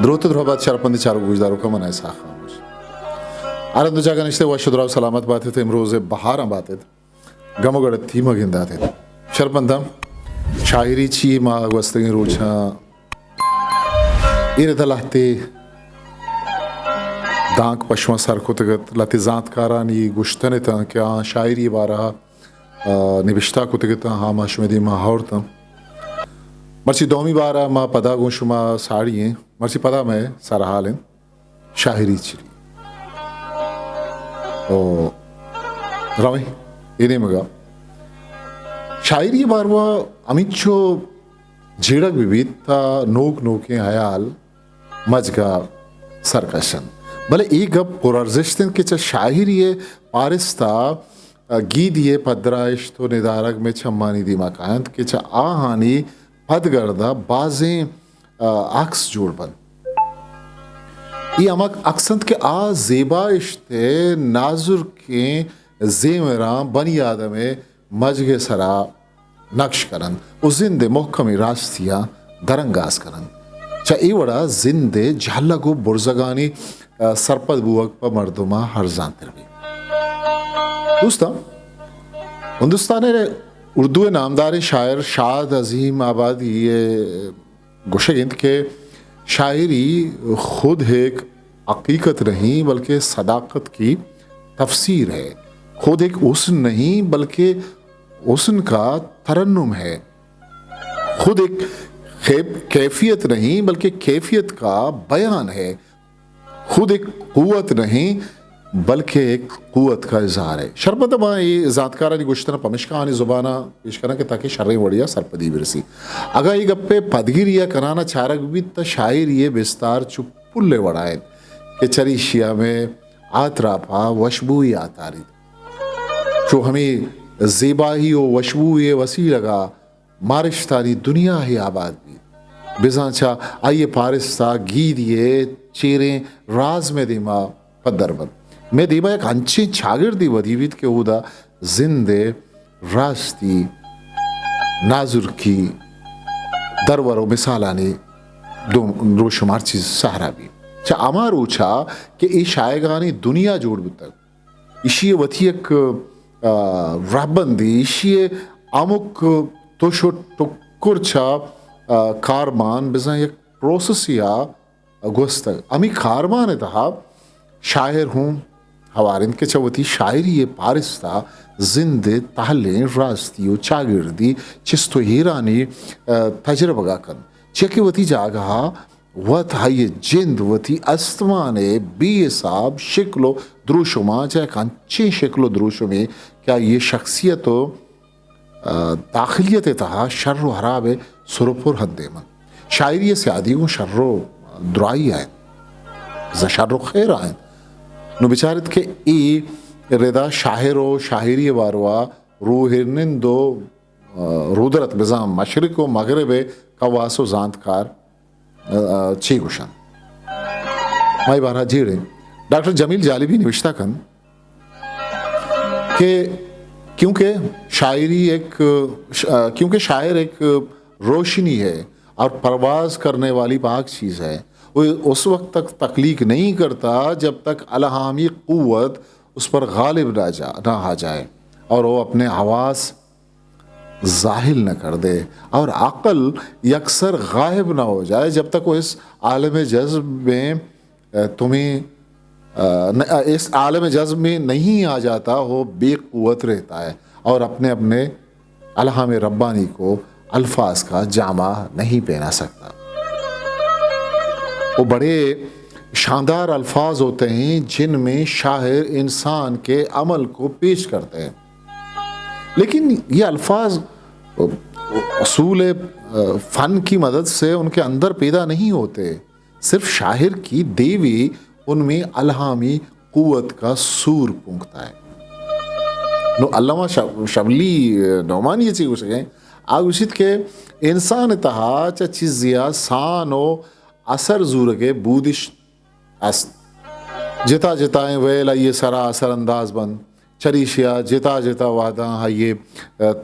دروت ءُ درہبات شرپندیں چاروک ءُ گوشداروکاں، من اسحاق خاموش۔ ہر ہند ءُ جاگہ نشتہ وش ءُ دراہ ءُ سلامت بات ات، امروز ءِ بہاراں بات ات، گم ءُ گڑتی مہ گندات ات۔ شرپنداں، شاعری چی؟ ما گوستگیں روچاں اے رد ءَ لہتے دانک پہ شما سر کتگ ات، لہتے زانتکارانی گوشتن اتاں کہ آ شاعری ءِ بارہ ءَ، آ، نبشتہ کتگ اتاں، آ ما شمئے دیما آورتاں۔ مرچی دومی بار ءَ ما پدا گوں شما ساڑی ایں، مرچی پدا مئے سرحال انت شاعری چی؟ او رویں اے نیمگا۔ شاعری ءِ باروا ہمینچو جیڑگ بہ بیت تا نوک نوکیں حیال مجگا سرکش انت۔ بلے اے گپ پر ارزشت انت کہ چہ شاعری ءِ پارستا گیدی ءِ پدرائشت ءُ ندارگ مئے چمانی دیما کاینت کہ چہ آہانی پدگردا بازیں، آ، عکس جوڑ بنت۔ اے ہما عکس انت کہ آ زیبائشت ءِ نازرکیں زیمراں بنی آدم ءِ مجگ ءِ سرا نکش کن انت ءُ زند ءِ مہکمیں راستیاں درانگاز کن انت۔ چہ اے وڑا زند ءِ جہلگ ءُ برزگانی، آ، سرپد بوگ پہ مردماں ارزانتر بیت۔ دوستاں، ہندوستان ءِ اردو ءِ نامداریں شاعر شاد عظیم آبادی ءِ گوشگ انت کہ شاعری خود ایک حقیقت نہیں بلکہ صداقت کی تفسیر ہے، خود ایک حسن نہیں بلکہ حسن کا ترنم ہے، خود ایک خیب-، کیفیت نہیں بلکہ کیفیت کا بیان ہے، خود ایک قوت نہیں بلکہ ایک قوت کا اظہار ہے۔ شرپد ما اے زانتکارانی گوشتن پمشکا آنی زبانا پیش کناں کہ تاکہ شریں وڑیا سرپدی برسی۔ اگاں اے گپے پدگیریا کنانا چارگ بیت تہ شاعری ءِ بستار چو پل ءِ وڑا انت کہ چریشیا مئے آتراپا وشبوئی آتاریت۔ چو ہمے زیبائی ءُ وشبوئی ءِ وسیلگا مارشتانی دنیا ءِ آباد بیت۔ بزاں چہ آئی ءِ پارستا گیدی ءِ چیریں راز مئے دیما پدر بنت۔ مئے دیما یک انچیں چاگردے ودی بیت کہ اودا زند ءِ راستی، نازرکی، درور ءُ مثالانی دو-، دروشم ہر چیز سہرا بیت۔ چہ ہما روچا کہ اے شاہگانی دنیا جوڑ بوتگ، ایشی ءِ وتی یک، آ، رہبندی، ایشی ءِ ہمک توش ءُ ٹکر چہ، آ، کارمان بزاں یک پروسیسے ءَ گوستگ۔ ہمے کارمان ءِ تہا شاعر ہوں ہوار انت کہ چہ وتی شاعری ءِ پارستا زند ءِ تہلیں راستی ءُ چاگردی چست ءُ ایرانی، آ، تجربگ ءَ کنت۔ چیا کہ وتی جاگہ ءَ وت آئی ءِ جند وتی استمان ءِ بے حساب شکل ءُ دروشماں چہ یک انچیں شکل ءُ دروشمے کہ آئی ءِ شخصیت ءُ، آ، داخلیت ءِ تہا شر ءُ ہراب ءِ سر ءُ پر ہندیم انت۔ شاعری ءِ سیادی گوں شر ءُ دراہی ءَ انت، ز-، شر ءُ خیر ءَ انت۔ نوں بچار ات کہ اے ردا شاعر ءُ شاعری ءِ باروا روہنند ءُ، آ، رودرت بزاں مشرق ءُ مغرب ءِ کواس ءُ زانتکار ءَ چے گوشنت؟ ما اے بارہ ءَ جیڑیں۔ ڈاکٹر جمیل جالبی نوشتہ کنت کہ کیونکہ شاعری ایک، ش-، کیونکہ شاعر ایک روشنی ہے اور پرواز کرنے والی پاک چیز ہے، وہ اس وقت تک تخلیق نہیں کرتا جب تک الہامی قوت اس پر غالب نہ جا-، نہ آ جائے اور وہ اپنے حواس زاہل نہ کر دے اور عقل یکسر غائب نہ ہو جائے، جب تک وہ اس عالم جذب میں، اے، تمہیں، اے، ن-، اے، اس عالم جذب میں نہیں آ جاتا، وہ بے قوت رہتا ہے اور اپنے، اپنے الہام ربانی کو الفاظ کا جامہ نہیں پہنا سکتا۔ وہ بڑے شاندار الفاظ ہوتے ہیں جن میں شاعر انسان کے عمل کو پیش کرتے ہیں۔ لیکن یہ الفاظ اصول فن کی مدد سے ان کے اندر پیدا نہیں ہوتے، صرف شاعر کی دیوی ان میں الہامی قوت کا سور پونکتا ہے۔ نو علامہ شب-، شبلی نعمانی چی گوشگیں، آ گوشیت کہ انسان تہا چہ چیزیا سان و اثر زورگے بودش است۔ جتا جتائیں ویل آئی سرا اثر انداز بنت۔ چریشیا جتا جتا وہداں آئی، ء،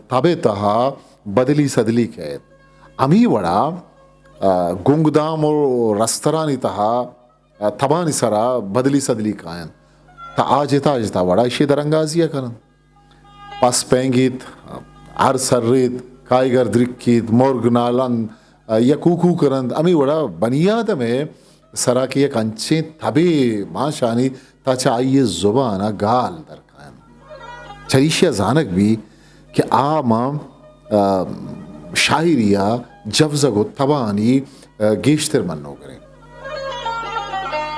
تب ء تہا بدلی سدلی کئیت۔ ہمے وڑا آ، گنگدام و رسترانی تہا، آ، تبانی سرا بدلی سدلی کاینت۔ تا آ جتا جتا وڑا ایشی درانگازی ء کننت۔ پس پینگیت، ہر سریت، کائیگر درکیت، مرگ نالنت، آ، یا کوکو کننت۔ ہمے وڑا بنی آدم ء سرا کہ یک انچیں تبے مانشانی تا چہ آئی ء زبان ء گال در کاینت۔ چریشی ء زانگ بی کہ آ ماں، آ، شاعری ء جوزگ و تبانی، آ، گیشتر منوگر انت۔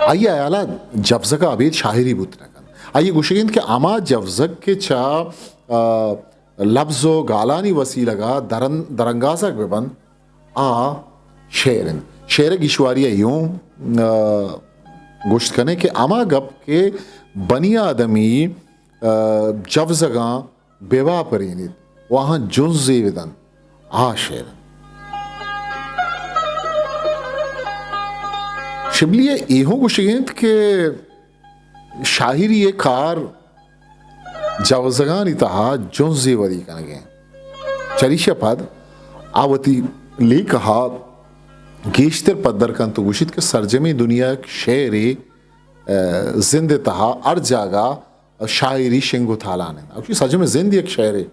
آئی ء ہیال ء جوزگ ء ابید شاعری بوت نہ کنت۔ آئی ء گوشگ انت کہ ہما جوزگ کہ چہ، آ، لبز و گالانی وسیلگ ء درن-، درانگازگ بہ بنت، آ شعر انت۔ شعر ء گیشواری ء یوں، آ، گوشت کنیں کہ ہما گپ کہ بنی آدمی، آ، جوزگاں بہ واپرینیت و آہاں جنزے بدنت، آ شعر انت۔ شبلی ء ایہوں گوشگ انت کہ شاعری ء کار جوزگانی تہا جنزے ودی کنگ ء انت۔ چریشی ء پد آ وتی لیکہ ء گیشتر پدر کنت و گوشیت کہ سرجمیں دنیا یک شعرے، آ، زند ء تہا ہر جاگہ شاعری شنگ و تالان انت۔ اوشی سرجمیں زند یک شعرے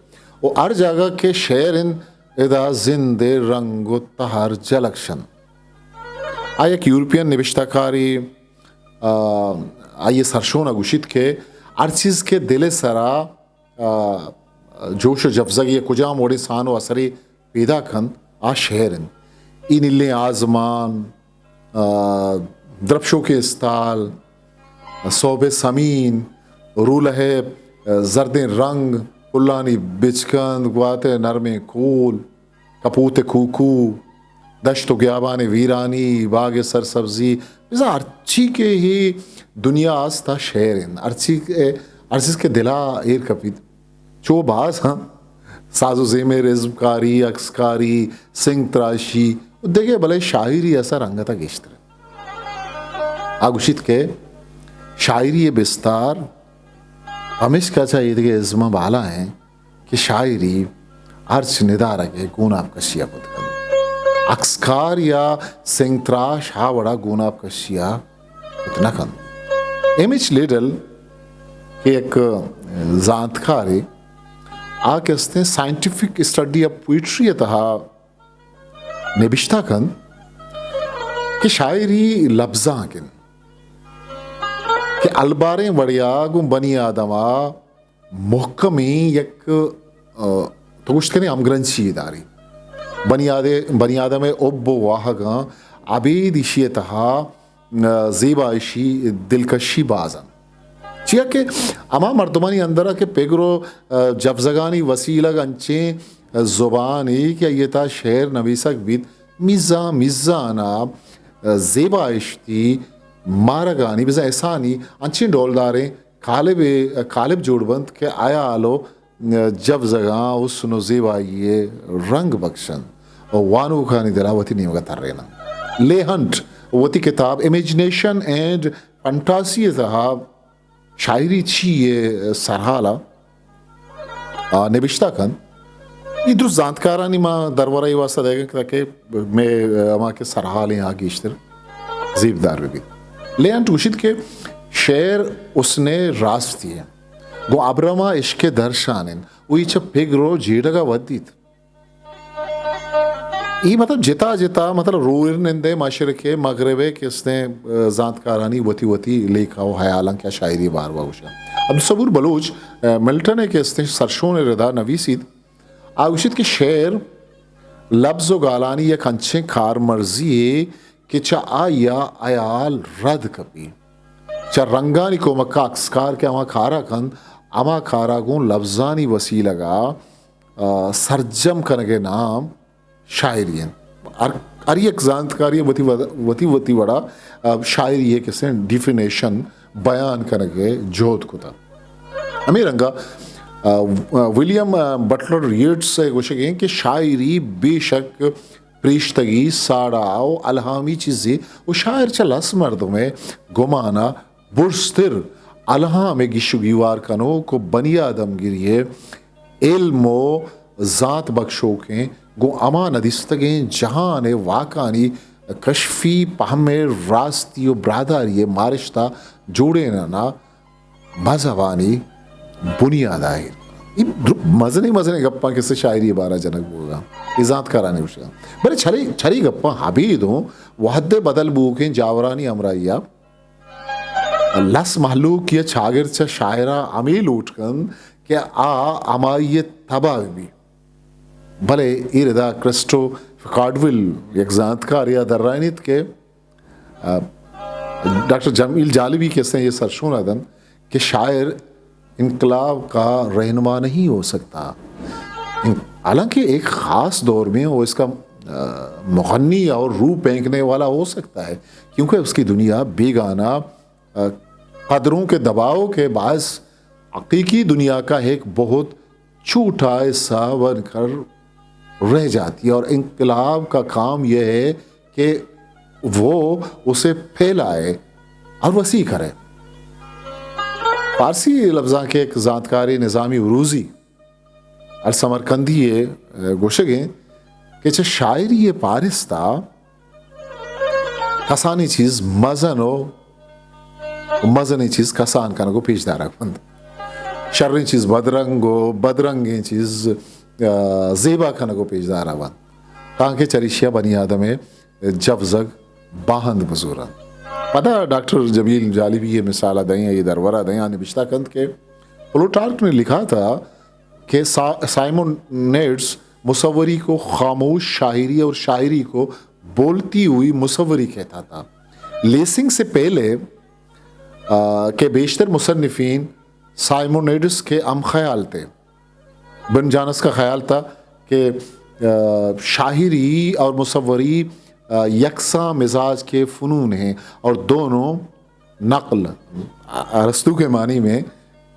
و ہر جاگہ کہ شعر انت، ادا زند ء رنگ و تہر جلک شنت۔ آ یک یورپین نبشتہ کارے، آ، آئی ء سرشون ء گوشیت کہ ہر چیز کہ دل ء سرا، آ، جوش و جفزگی ء کجام وڑیں سان و اثرے پیدا کنت، آ شعر انت۔ اے نیلیں آزمان، آ، درپشوکیں استال، سہب ء سمین، رولہ ء زردیں رنگ، پلانی بچکند، گوات ء نرمیں کول، کپوت ء کوکو، دشت و گیابان ء ویرانی، باگ ء سرسبزی، بزاں ہرچی کہ اے دنیا است آ شعر انت۔ ہرچی کہ، ہر چیز کہ دل ء ایر کپیت۔ چو باز ہم ساز و زیمے، رزمکاری، عکسکاری، سنگ تراشی و دگہ، بلے شاعری اثر انگت ء گیشتر انت۔ آ گوشیت کہ شاعری ء بستار پمیشکا چہ ایدگہ ازماں بالا انت کہ شاعری ہرچ ندارگ ء گوناپ کشی ء کت کنت۔ عکسکار یا سنگ تراش ہا وڑا گوناپ کشی ء کت نہ کنت۔ ایم ایچ لیڈل کہ یک زانتکارے، آ کہ استیں سائنٹیفک اسٹڈی آف پوئٹری ء تہا نبشتہ کنت کہ شاعری لبزانک انت کہ الباریں وڑیا گوں بنی آدم ء محکمیں یک، آ، تو گوشت کنے ہمگرنچی داری۔ بنی آدے-، بنی آدم ء حب و واہگاں ابید ایشی ء تہا، آ، زیبائشی، دلکشی باز انت۔ چیا کہ ہما مردمانی اندر ء کہ پگر و، آ، جفزگانی وسیلگ انچیں، آ، زبانے کہ آئی ء تہا شعر نویسگ بیت، میزان میزان ء، آ، زیبائشتی مارگانی بزاں احسانی انچیں ڈولداریں قالبے، قالب جوڑ بنت کہ ہیال و جبزگاں حسن و زیبائی ء رنگ بکشنت و وانوکانی دل ء وتی نیمگ ء تریننت۔ لے ہنٹ وتی کتاب امیجنیشن اینڈ فنٹاسی ء تہا شاعری چی ء سرحال ء آ، نبشتہ کنت۔ اے درست زانتکارانی ما درورہ ء واسطہ دئیگ ء انت تاکہ مئے، آ، ہما کہ سرحالیں آ گیشتر زیبدار بہ بیت۔ لے ہنٹ گوشیت کہ شعر حسن ء راستی انت، گوں ابرم ء عشق ء درشان انت، و اے چہ پگر و جیڑگ ء ودیت۔ اے مطلب جتا جتا، مطلب روئر نندے مشرق ء مغرب ء کہ استیں، آ، زانتکارانی وتی وتی لیکہ و حیالاں کہ آ شاعری باروا گوشاں۔ عبدالصبور بلوچ، آ، ملٹن ء کہ استیں سرشون ء ردا نویسیت، آ گوشیت کہ شعر لبز و گالانی یک انچیں کارمرزی یے کہ چہ آئی ء حیال رد کپی۔ چہ رنگانی کمک ء عکسکار کہ ہما کارا کنت، ہما کارا گوں لبزانی وسیلگ ء، آ، سرجم کنگ ء نام شاعری انت۔ ہر، ہر یک زانتکاری وتی ود-، وتی وتی وڑا، آ، شاعری ء کسیں ڈیفینیشن بیان کنگ ء جہد کتہ۔ ہمے رنگا، آ، آ، ولیم، آ، بٹلر ییٹس ء گوشگ انت کہ شاعری بے شک پریشتگی، ساڑا و الہامی چیزے و شاعر چہ لس مردم ء گمان ء برزتر الہام ء گیش و گیوار کنوک و بنی آدمگری ء علم و زانت بکشوکیں، گوں ہما ندیستگیں جہان ءِ واکانی کشفی پہم ءِ راستی و براہداری ءِ مارشت ءَ جوڑینان ءَ مذہبانی بنیاد ءَ ایر۔ اے در-، مزنیں مزنیں گپاں کسے شاعری ءِ بارہ ءَ جنگ بوگ ءَ اے زانتکارانی گوشگ ءَ۔ بلے چرے، چرے گپاں ابید اوں وہد ءِ بدل بوگیں جاورانی ہمراہی ءَ لس مہلوک یا چاگرد چہ شاعر ءَ ہمے لوٹ کنت کہ آ ہمائی ءِ تباہ بہ بیت۔ بلے اے ردا کرسٹوف کارڈویل یک زانتکارے ءَ درائینیت کہ، آ، ڈاکٹر جمیل جالبی کہ استیں اے سرشون ءَ دنت کہ شاعر انقلاب کا رہنما نہیں ہو سکتا، ان-، حالانکہ ایک خاص دور میں وہ اس کا، آ، مغنی اور روح پھینکنے والا ہو سکتا ہے، کیونکہ اس کی دنیا بیگانہ، آ، قدروں کے دباؤ کے باعث حقیقی دنیا کا ایک بہت چھوٹا حصہ بن کر رہ جاتی ہے، اور انقلاب کا کام یہ ہے کہ وہ اسے پھیلائے اور وسیع کرے۔ فارسی لبزانک ءِ یک زانتکارے نظامی عروضی السمرقندی ءِ گوشگ ایں کہ چہ شاعری ءِ پارست ءَ کسانیں چیز مزن و مزنیں چیز کسان کنگ و پیش دارگ بنت۔ شریں چیز بدرنگ و بدرنگیں چیز، آ، زیبا کنگ و پیش دارگ بنت، تانکہ چریشی ءَ بنی آدم ءِ جبزگ باہند بزورنت۔ پدا ڈاکٹر جمیل جالبی ءَ مثال ءَ دئیں، اے درور ءَ دئیں، آ نبشتہ کنت کہ پلوٹارک نے لکھا تھا کہ سا-، سائمونڈس مصوری کو خاموش شاعری اور شاعری کو بولتی ہوئی مصوری کہتا تھا۔ لیسنگ سے پہلے، آ، کہ بیشتر مصنفین سائمونڈس کے ہم خیال تھے۔ برن جانس کا خیال تھا کہ، آ، شاعری اور مصوری، آ، یکساں مزاج کے فنون ہیں اور دونوں نقل، ارسطو کے معنی میں،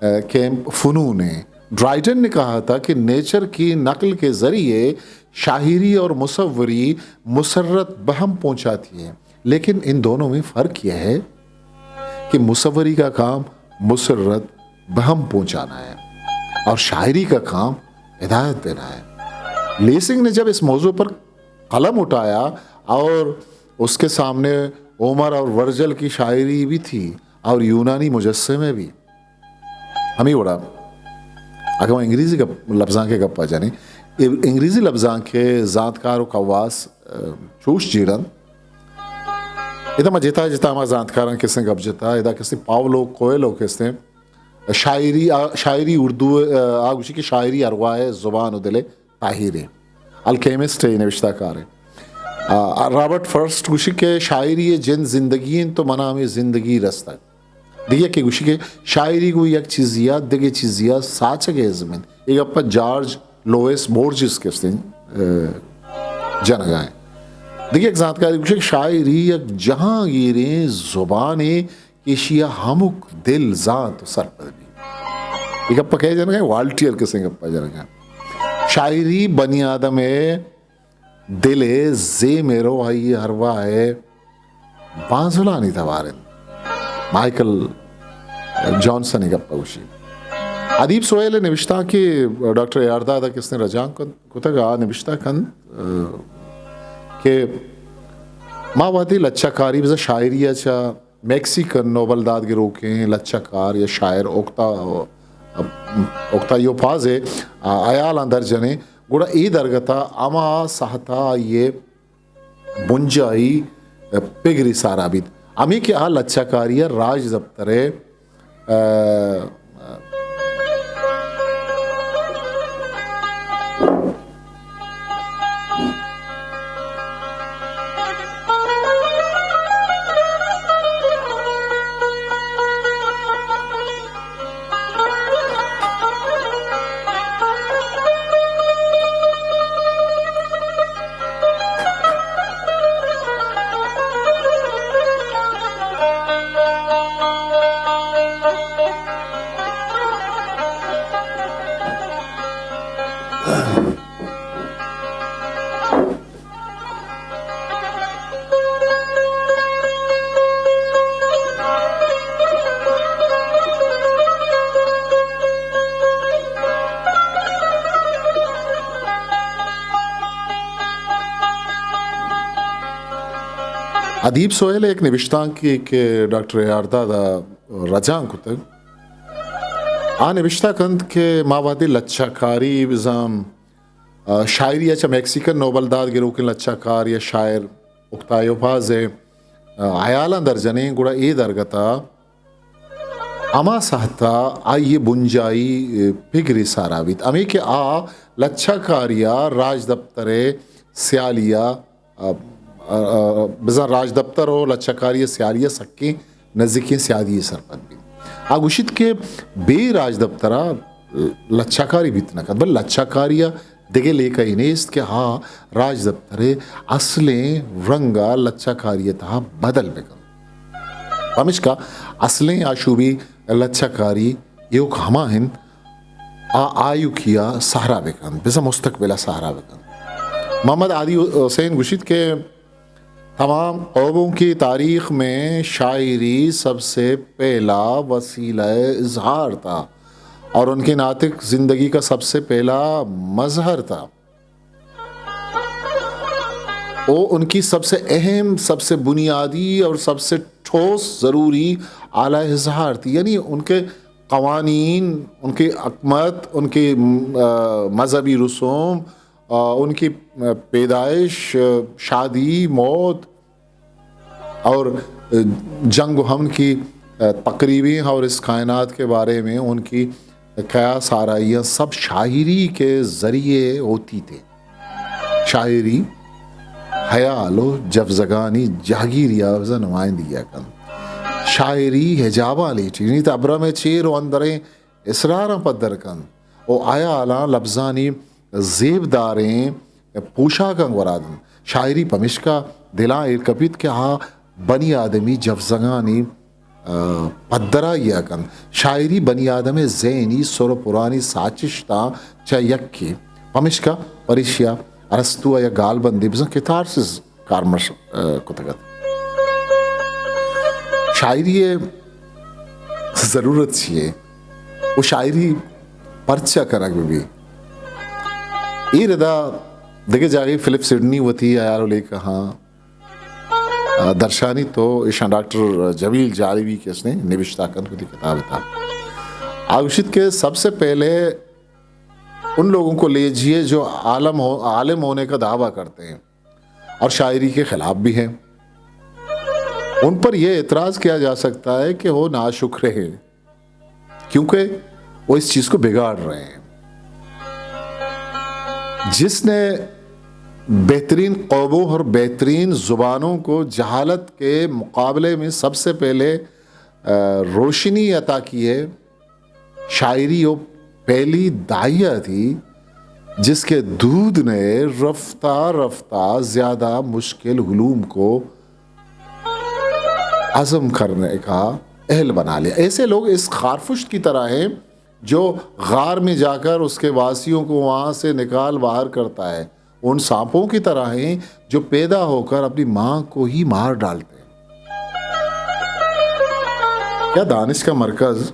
آ، کے فنون ہیں۔ ڈرائیڈن نے کہا تھا کہ نیچر کی نقل کے ذریعے شاعری اور مصوری مسرت بہم پہنچاتی ہے، لیکن ان دونوں میں فرق یہ ہے کہ مصوری کا کام مسرت بہم پہنچانا ہے اور شاعری کا کام ہدایت دینا ہے۔ لیسنگ نے جب اس موضوع پر قلم اٹھایا اور اس کے سامنے ہومر اور ورجل کی شاعری بھی تھی اور یونانی مجسمے بھی۔ ہمے وڑا اگاں ما انگریزی گپ، لبزانک ءِ گپ ءَ جنیں، اے انگریزی لبزانک ءِ زانتکار و کواس، آ، چوش جیڑ انت۔ ادا ما جتا جتا ہما زانتکاراں کسیں گپ جتا، ادا کسیں پاولو کوئلو کسیں شاعری، آ، شاعری اردو، آ، آ گوشی کہ شاعری ارواح ءِ زبان و دل ءِ تاہیر ایں۔ الکیمسٹ ءِ نبشتہ کار ایں۔ آ، رابرٹ فرسٹ گوشی کہ شاعری ءِ جند زندگی انت تو منا ہمے زندگی رستگ۔ دگہ یکے گوشی کہ شاعری گوں یک چیزے ءَ دگہ چیزے ءَ ساچگ ءِ ازم انت۔ اے گپ ءَ جارج لوئس بورجس کستیں، آ، جنگ ءَ انت۔ دگہ یک زانتکارے گوشی کہ شاعری یک جہانگیریں زبانے کہ ایشی ءَ ہمک دل زانت و سرپد بیت۔ اے گپ ءَ کئے جنگ ءَ؟ والٹیئر کسیں گپ ءَ جنگ ءَ۔ شاعری بنی آدم ءِ دل ءِ زیم ءِ روحی ارواح ءِ بانزلانی توار انت۔ مائیکل جانسن ءِ گپ ءَ گوشی۔ ادیب سہیل ءِ نبشتانکے ڈاکٹر اے آر داد ءَ کستیں رجانک کتگ ءُ نبشتہ کنت، آ، کہ ما وہدے لچہ کاری بزاں شاعری ءَ چہ میکسیکن نوبل داد گروکیں لچہ کار یا شاعر اوکتا، اوکتاویو پاز ءِ ہیالاں در جنیں، گڑا اے درگت ءَ ہما ساہت ءَ آئی ءِ بنجاہی پگری سارا بیت، ہمے کہ آ لچہ کاری ءَ راج دپتر ءِ، آ، ادیب سہیل ءِ یک نبشتانکے کہ ڈاکٹر اے آر داد ءَ رجانک کتگ، آ نبشتہ کنت کہ ما وہدے لچہ کاری بزاں، آ، شاعری ءَ چہ میکسیکن نوبل داد گروکیں لچہ کار یا شاعر اوکتاویو پاز ءِ، آ، ہیالاں در جنیں، گڑا اے درگت ءَ ہما ساہت ءَ آئی ءِ بنجاہی پگرے سارا بیت، ہمے کہ آ لچہ کاری ءَ راجدپتر ءِ سیالی ءَ، آ، آ، آ، بزاں راجدپتر ءُ لچہ کاری ءِ سیالی ءَ سکیں نزیکیں سیادی ءَ سرپد بیت۔ آ گوشیت کہ بے راجدپتر ءَ لچہ کاری بیت نہ کنت، بلے لچہ کاری ءَ دگہ لیکہ ئے نیست کہ آ راجدپتر ءِ اصلیں رنگ ءَ لچہ کاری ءِ تہا بدل بہ کنت۔ پمشکا اصلیں آشوبی لچہ کاری ایوک ہما انت، آ آیوکی ءَ سہرا بہ کنت، بزاں مستقبل ءَ سہرا بہ کنت۔ محمد ہادی حسین گوشیت کہ تمام قوموں کی تاریخ میں شاعری سب سے پہلا وسیلہ اظہار تھا اور ان کے ناطق زندگی کا سب سے پہلا مظہر تھا۔ وہ ان کی سب سے اہم، سب سے بنیادی اور سب سے ٹھوس ضروری آلہ اظہار تھی۔ یعنی ان کے قوانین، ان کی حکمت، ان کی، آ، مذہبی رسوم، آ، ان کی، آ، پیدائش، آ، شادی، موت، اور، آ، جنگ و ہم کی، آ، تقریبیں اور اس کائنات کے بارے میں ان کی قیاس آرائیاں سب شاعری کے ذریعے ہوتی تھی۔ شاعری ہیال و جفزگانی جہگیری آ بزاں نمائندگی ءَ کنت۔ شاعری حجاباں لیٹی، یعنی تو ابرم ءِ چیر و اندریں اسراراں پدر کنت و ہیالاں لبزانی زیبداریں پوشاکاں گورا دنت۔ شاعری پمشکا دلاں ایر کپیت کہ آ بنی آدمی جفزگانی، آ، پدرائی ءَ کنت۔ شاعری بنی آدم ءِ ذہنی سر و پرانی ساچشتاں چہ یکے۔ پمشکا پریشیا ارسطو ءَ یک گالبندے بزاں کتارسز کارمرز، آ، کتگ ات۔ شاعری ءِ ضرورت چی یے؟ و شاعری پرچا کنگ بہ بی؟ اے ردا دگہ جاگہے فلپ سڈنی وتی ہیال و لیکہاں، آ، درشانی تو ایشاں ڈاکٹر جمیل جالبی کہ اس نے نبشتہ کنت وتی کتاب ءِ تہا۔ آ گوشیت کہ سب سے پہلے ان لوگوں کو لیجیے جو عالم ہو، عالم ہونے کا دعویٰ کرتے ہیں اور شاعری کے خلاف بھی ہیں۔ ان پر یہ اعتراض کیا جا سکتا ہے کہ وہ ناشکر ہیں، کیونکہ وہ اس چیز کو بگاڑ رہے ہیں۔ جس نے بہترین قوموں اور بہترین زبانوں کو جہالت کے مقابلے میں سب سے پہلے، آ، روشنی عطا کی ہے، شاعری وہ پہلی داعیہ تھی جس کے دود نے رفتہ رفتہ زیادہ مشکل علوم کو ہضم کرنے کا اہل بنا لیا۔ ایسے لوگ اس خارپشت کی طرح ہیں جو غار میں جا کر اس کے واسیوں کو وہاں سے نکال باہر کرتا ہے، ان سانپوں کی طرح ہیں جو پیدا ہو کر اپنی ماں کو ہی مار ڈالتے ہیں۔ کیا دانش کا مرکز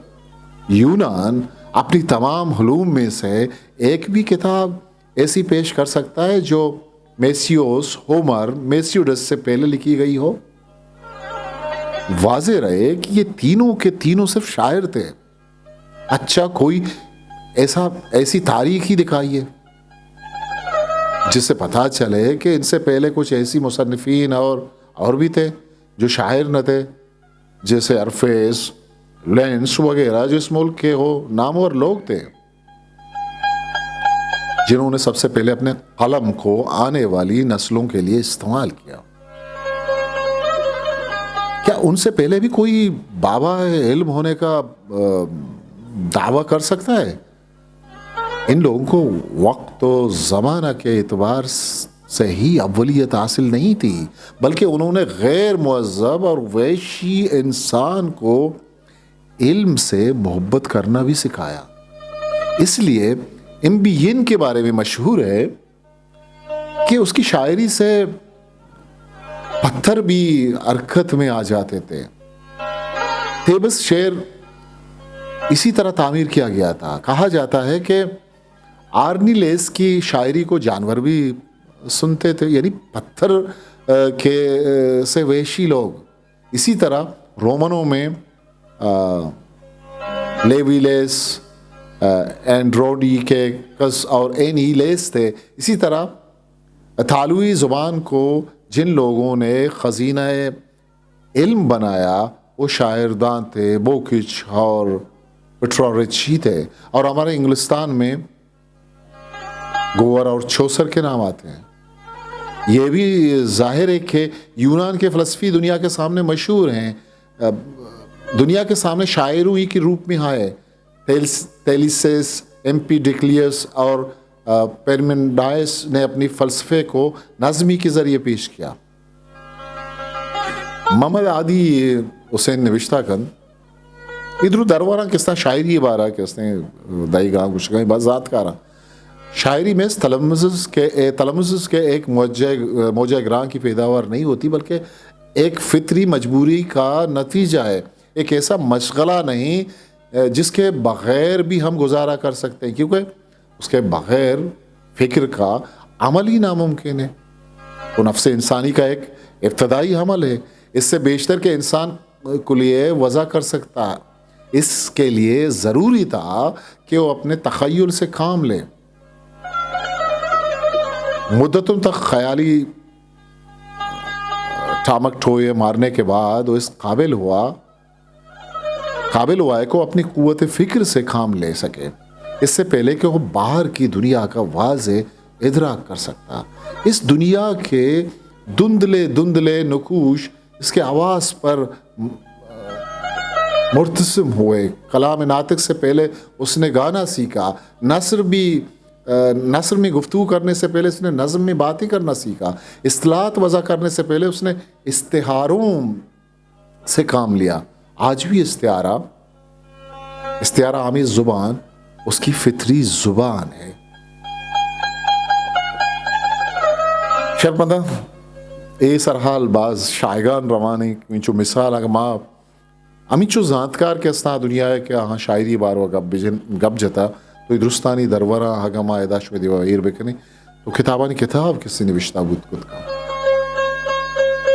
یونان اپنی تمام علوم میں سے ایک بھی کتاب ایسی پیش کر سکتا ہے جو میسیوس، ہومر، میسیوڈس سے پہلے لکھی گئی ہو؟ واضح رہے کہ یہ تینوں کے تینوں صرف شاعر تھے۔ اچھا، کوئی ایسا، ایسی تاریخ ہی دکھائیے جس سے پتہ چلے کہ ان سے پہلے کچھ ایسی مصنفین اور، اور بھی تھے جو شاعر نہ تھے، جیسے ارفیس، لینس وغیرہ، جو اس ملک کے وہ نامور لوگ تھے، جنہوں نے سب سے پہلے اپنے قلم کو آنے والی نسلوں کے لیے استعمال کیا۔ کیا ان سے پہلے بھی کوئی بابا علم ہونے کا، آ، دعویٰ کر سکتا ہے؟ ان لوگوں کو وقت و زمانہ کے اعتبار سے ہی اولیت حاصل نہیں تھی، بلکہ انہوں نے غیر مہذب اور وحشی انسان کو علم سے محبت کرنا بھی سکھایا۔ اس لیے امبیین کے بارے میں مشہور ہے کہ اس کی شاعری سے پتھر بھی حرکت میں آ جاتے تھے۔ تھیبس شعر اسی طرح تعمیر کیا گیا تھا۔ کہا جاتا ہے کہ آرنی لیس کی شاعری کو جانور بھی سنتے تھے، یعنی پتھر آ، کہ، آ، سے وحشی لوگ۔ اسی طرح رومنوں میں، آ، لیویلیس، آ، اینڈروڈیکیکس اور اینیلیس تھے۔ اسی طرح اطالوی زبان کو جن لوگوں نے خزینہ علم بنایا، وہ شاعر دانتے، بوکچ اور پٹرارچ ہی تھے۔ اور ہمارے انگلستان میں گوور اور چوسر کے نام آتے ہیں۔ یہ بھی ظاہر ہے کہ یونان کے فلسفی دنیا کے سامنے مشہور ہیں۔ اب دنیا کے سامنے شاعروں ہی کے روپ میں آئے۔ تھیلس-، تھیلیسس، ایمپیڈیکلیس اور، آ، پیرمینڈائس نے اپنی فلسفے کو نظمی کے ذریعے پیش کیا۔ محمد عادی حسین نوشتہ کن، ادھر درواراں کستاں شاعری بارہ کستیں دائی گاں گشگاں بس ذات کاراں۔ شاعری میں تلمذز کے، اے، تلمذز کے ایک موجہ، موجہ گراں کی پیداوار نہیں ہوتی، بلکہ ایک فطری مجبوری کا نتیجہ ہے۔ ایک ایسا مشغلہ نہیں، جس کے بغیر بھی ہم گزارا کر سکتے ہیں، کیونکہ اس کے بغیر فکر کا عمل ہی ناممکن ہے۔ وہ نفس انسانی کا ایک ابتدائی عمل ہے۔ اس سے بیشتر کے انسان کے لیے وضع کر سکتا، اس کے لیے ضروری تھا کہ وہ اپنے تخیل سے کام لے۔ مدتوں تک خیالی ٹامک ٹھوئے مارنے کے بعد وہ اس قابل ہوا، قابل ہوا ہے کہ وہ اپنی قوت فکر سے کام لے سکے، اس سے پہلے کہ وہ باہر کی دنیا کا واضح ادراک کر سکتا۔ اس دنیا کے دھندلے دھندلے نقوش اس کے حواس پر مرتسم ہوئے۔ کلام ناطق سے پہلے اس نے گانا سیکھا، نثر بھی، آ، نثر میں گفتگو کرنے سے پہلے اس نے نظم میں باتیں کرنا سیکھا، اصطلاحات وضع کرنے سے پہلے اس نے استعاروں سے کام لیا۔ آج بھی استعارہ، استعارہ آمیز زبان اس کی فطری زبان ہے۔ شرپندہ، اے سرحال باز شایگان روانی، انچو مثال اگر ما ہمینچو زانتکار کہ استاں دنیا ء کہ آہاں شاعری باروا گپ بجن، گپ جتا، تو اے درستانی درورا اگاں ما ادا شمئے دیوا ایر بکنیں تو کتابانی کتاب کسے نوشتہ بوت کت کن۔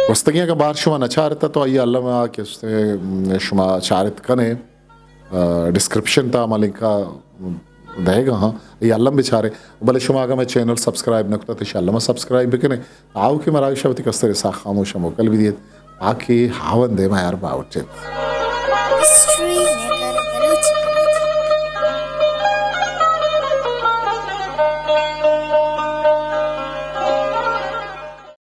گوستگیں اگاں بار شما نہ چارتا تو آئی الم آ کسے شما چارت کنے، آ، ڈسکرپشن تا ما لنکا دئیگا ہاں، اے الم بچارے۔ بلے شما اگاں مئے چینل سبسکرائب نہ کتا تو ایشی الم سبسکرائب بکنے۔ آؤکیں مراگش ء وتی کستر اسحاق خاموش ء موکل بدیت، آ کہ ہاوند ء میار باوٹ انت۔ ہسٹری